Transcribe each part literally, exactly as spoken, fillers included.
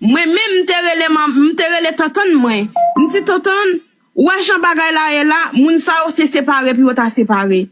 Mwen menm, m te rele, m te rele tantann mwen. M di, tantann, ou wè jan bagay la ye la, moun sa yo se separe pou yo ta separe.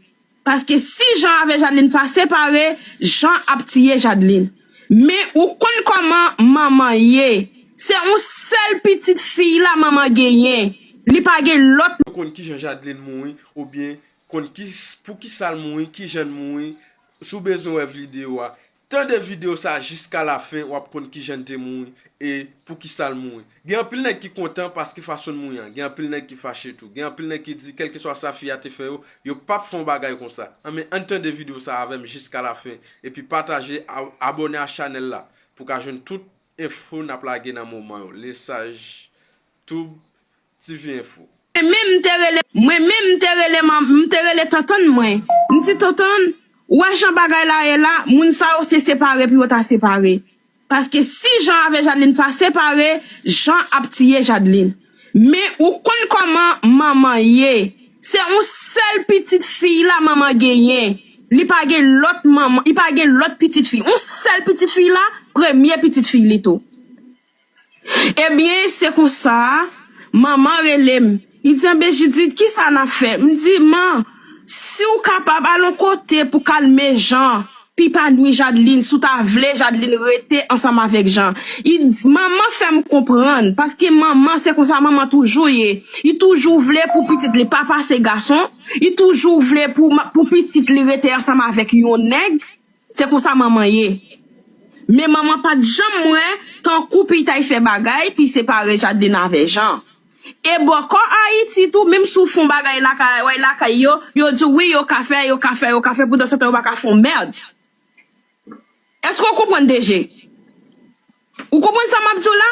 Paske si Jan avè Jadeline pa separe, Jan ap tiye Jadeline. Men ou konn kòman manman ye. Se yon sèl pitit fi la manman genyen. Li pa gen lòt. Konn kijan Jadeline mouri, oubyen konn ki, poukisa l mouri, kijan l mouri. Si w bezwen wè videyo a, tande videyo sa jiska lafen, w ap konn kijan l te mouri e poukisa l mouri. Gen anpil nèg ki kontan paske fason l mouri an. Gen anpil nèg ki fache tou. Gen anpil nèg ki di, kèlkeswa sa fi a te fè yo, yo p ap fè yon bagay konsa. Anben, ann tande videyo sa avè m jiska lafen. Epi pataje, a-, abòne a chanèl la pou w ka jwenn tout enfo n ap lage nan moman yo. Lesaj Tube T V Info. Mwen menm, m te rele, mwen menm, m te rele, m te rele tantann mwen. M di, tantann, ou wè jan bagay la ye la, moun sa yo se separe pou yo ta separe. Paske si Jan avè Jadeline pa separe, Jan ap tiye Jadeline. Men ou konn kòman manman ye. Se yon sèl pitit fi la manman genyen. Li pa gen lòt manman, li pa gen lòt pitit fi. Yon sèl pitit fi la, premye pitit fi li tou. Ebyen, se konsa, manman rele m. Li di, anben Jidit, kisa n ap fè? M di, man, si w kapab, al yon kote pou kalme Jan, pi pa nwi Jadeline, si w ta vle Jadeline rete ansanm avèk Jan. Li di, manman fè m konprann, paske manman, se konsa manman toujou ye. Li toujou vle pou pitit li pa pase gason, li toujou vle pou, pou pitit li rete ansanm avèk yon nèg. Se konsa manman ye. Men manman pa t janm wè tankou pou l ta fè bagay, pou l separe Jadeline avè Jan. E bòkò Ayiti tou, menm si w fè yon bagay lakay, w al lakay yo, yo di w wi, yo ka fè, yo ka fè, yo ka fè, pandansetan yo pa ka fè yon mèd. Èske w konprann, D G? Ou konprann sa m ap di w la?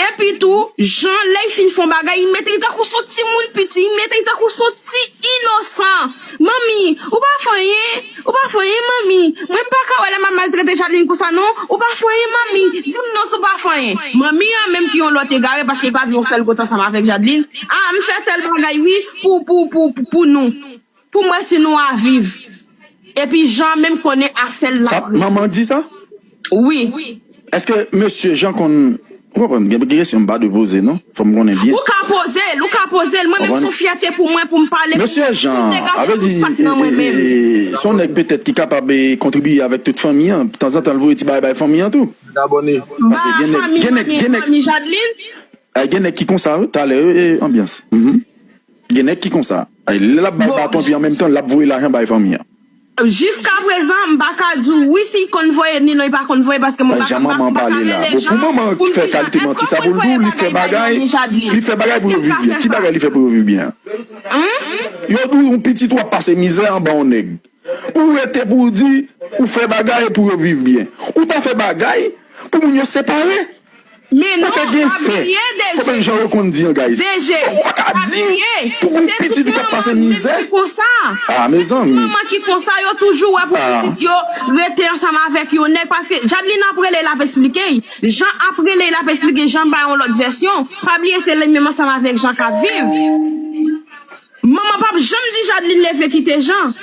Epi tou, Jan, lè l fin fè yon bagay, li mete l tankou s on timoun piti, li mete l tankou s on ti inosan. Manmi, ou pa fè anyen, ou pa fè anyen, manmi. Mwen m pa ka wè lè m ap maltrete Jadeline konsa non. Ou pa fè anyen, manmi. Di m non si w pa fè anyen. Manmi an menm ki yon lòt egare paske li pa viv yon sèl kote ansanm avèk Jadeline. A, m fè tèl bagay wi pou, pou, pou, pou, pou nou. Pou m wè si nou a viv. Epi Jan menm konnen afè l l ap regle. Sa manman di sa? Wi. Èske mesye Jan konn, ou konprann, gen, gen kesyon m pa dwe poze non. Fò m konnen byen. Ou ka poze l, ou ka poze l. Mwen menm se yon fyète pou mwen pou m pale pou, pou m degaje tout sa k nan mwen menm. Mesye Jan, sa vle di, e, e, e, se yon nèg petèt ki kapab, e, kontribiye avèk tout fanmi an. Tanzantan l voye ti bagay bay fanmi an tou. Paske gen nèg, gen nèg, gen nèg, fanmi Jadeline. Ay, gen nèg ki konsa wi, talè, e, e, anbyans. Mhm. Gen nèg ki konsa. Ay, lè l ap bay baton epi an menm tan l ap voye lajan bay fanmi an. Jiskaprezan, m pa ka di w wi si l konn voye ni non, li pa konn voye, paske mwen pa ka, m pa, m pa ka rele Jan pou m di Jan, èske w konn fè bagay bay manmi Jadeline? Li fè bagay pou yo viv byen. Ki bagay li fè pou yo viv byen? Yo di w yon pitit w ap pase mizè anba yon nèg. Pou w rete pou w di ou fè bagay pou yo viv byen. Ou ta fè bagay pou moun yo separe. Men non, pa bliye, D G. Konbyen jan yo konn di an, guys? D G, ou pa ka di pou yon pitit ou k ap pase mizè. A, mezanmi. Se tout manman ki konsa, yo toujou wè pou pitit yo rete ansanm avèk yon nèg, paske Jadeline ap rele, l ap esplike. Jan ap rele, l ap esplike. Jan bay yon lòt vèsyon. Pa bliye, se li menm ansanm avèk Jan k ap viv. Manman p ap janm di Jadeline leve kite Jan.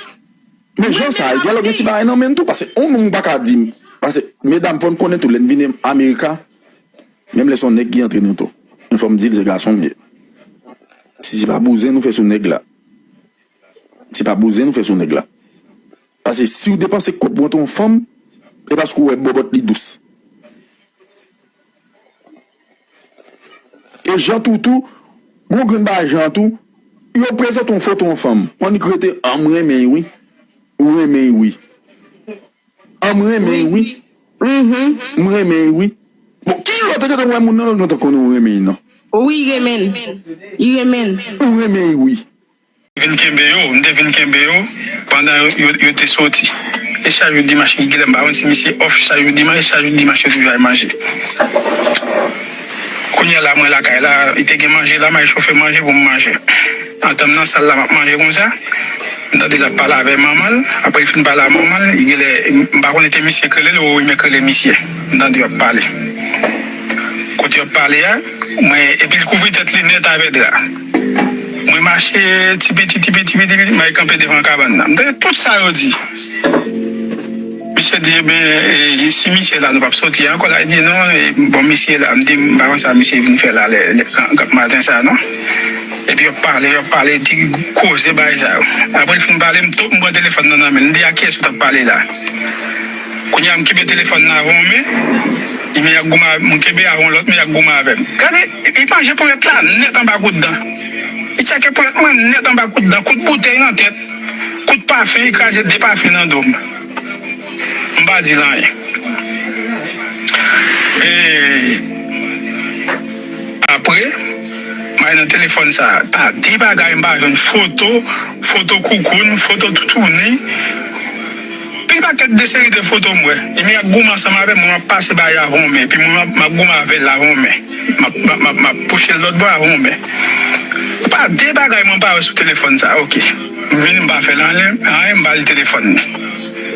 Men Jan sa, li genlè gen ti bagay nan men l tou, paske yon nonm ou pa ka di m. Paske, medam, fò n konnen tou, lè n vin Amerika, menm lè se yon nèg ki antre nou tou, men fò m di l se gason m ye. Si se pa bouzen nou fè sou nèg la. Se pa bouzen nou fè sou nèg la. Paske si w depanse kòb pou antre yon fanm, e paske w wè bòbòt li dous. E Jan tou, tou, gon grenn bagay Jan tou, yo prezante yon foto yon fanm. Annik rete, a, m renmen l wi. Ou renmen l wi. A, m renmen l wi. M renmen l wi. Bon, ki lè w te gentan wè moun nan, lè w gentan konnen w renmen l nan? Wi, l renmen l. L renmen l. Ou renmen l wi. Vin kenbe yo, m te vin kenbe yo pandan yo, yo, yo te soti. E chak jou dimanch, Gilè, m pa konn si misye off chak jou dimanch, e chak jou dimanch yo toujou al manje. Kounye a la, mwen lakay la, li te gen manje la, m al chofe manje pou m manje. Antan m nan sal la, m ap manje konsa, m tande l ap pale avè manman l, apre l fin pale a manman l, li genlè, m pa konnen te misye k rele l, ou wi, men k rele misye. M tande yo ap pale. Kote yo ap pale a, mwen, epi l kouvri tèt li nèt avè dra. Mwen mache ti piti, ti piti, ti piti, mwen kanpe devan kabann nan. M tande tout sa yo di. Misye di, "Ebyen, e, si misye la, nou p ap soti ankò la." Li di, "Non, e, bon, misye la." M di, "M pa konn sa misye vin fè la lè, lè, kan, kan maten sa, non." Epi yo pale, yo pale, di koze bagay sa yo. Apre l fin pale, m tou, m pran telefòn nan nan men l. M di, "A kiyès ou t ap pale la?" Kounye a, m kenbe telefòn nan avè yon men, li men y ap goumen, m kenbe avè yon lòt men y ap goumen avè m. Gade, li manje ponyèt la nèt anba kout dan. Li tcheke ponyèt mwen nèt anba kout dan, kout boutèy nan tèt, kout pafen, li kraze de pafen nan do m. M pa di l anyen. E apre, m al nan telefòn sa a. Pa de bagay m pa jwenn. Foto, foto koukoun, foto toutouni. Pil pakèt de seri de foto m wè. E men y ap goumen ansanm avè m, mwen m ap pase ba y avè yon men. Epi mwen m ap, m ap goumen avè l avè yon men. M ap, m ap, m ap, m ap pouse l lòt bò avè yon men. Pa de bagay mwen pa wè sou telefòn sa a. Oke. M vini, m pa fè l anyen, anyen, m ba l telefòn li.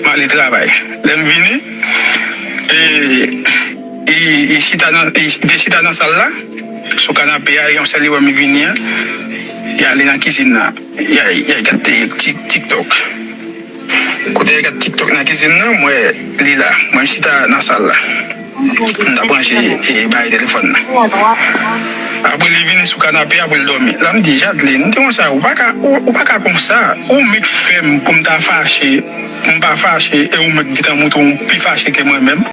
M ale travay. Lè m vini, e, li, li chita nan, li te chita nan sal la, sou kanape a, e yon sèl li wè m vini an, li ale nan kizin nan. Li al, li al gade Tik-, TikTok. Kote li gade TikTok nan kizin nan, m wè li la. Mwen chita nan sal la. M ta branche, e, bay telefòn nan. Apre li vini sou kanape, apre l dòmi. La m di, "Jadlin, m te konsa, ou pa ka, ou, ou pa ka konsa. Ou menm k fè m pou m ta fache, pou m pa fache, e ou menm k gentan montre w pi fache ke mwen menm."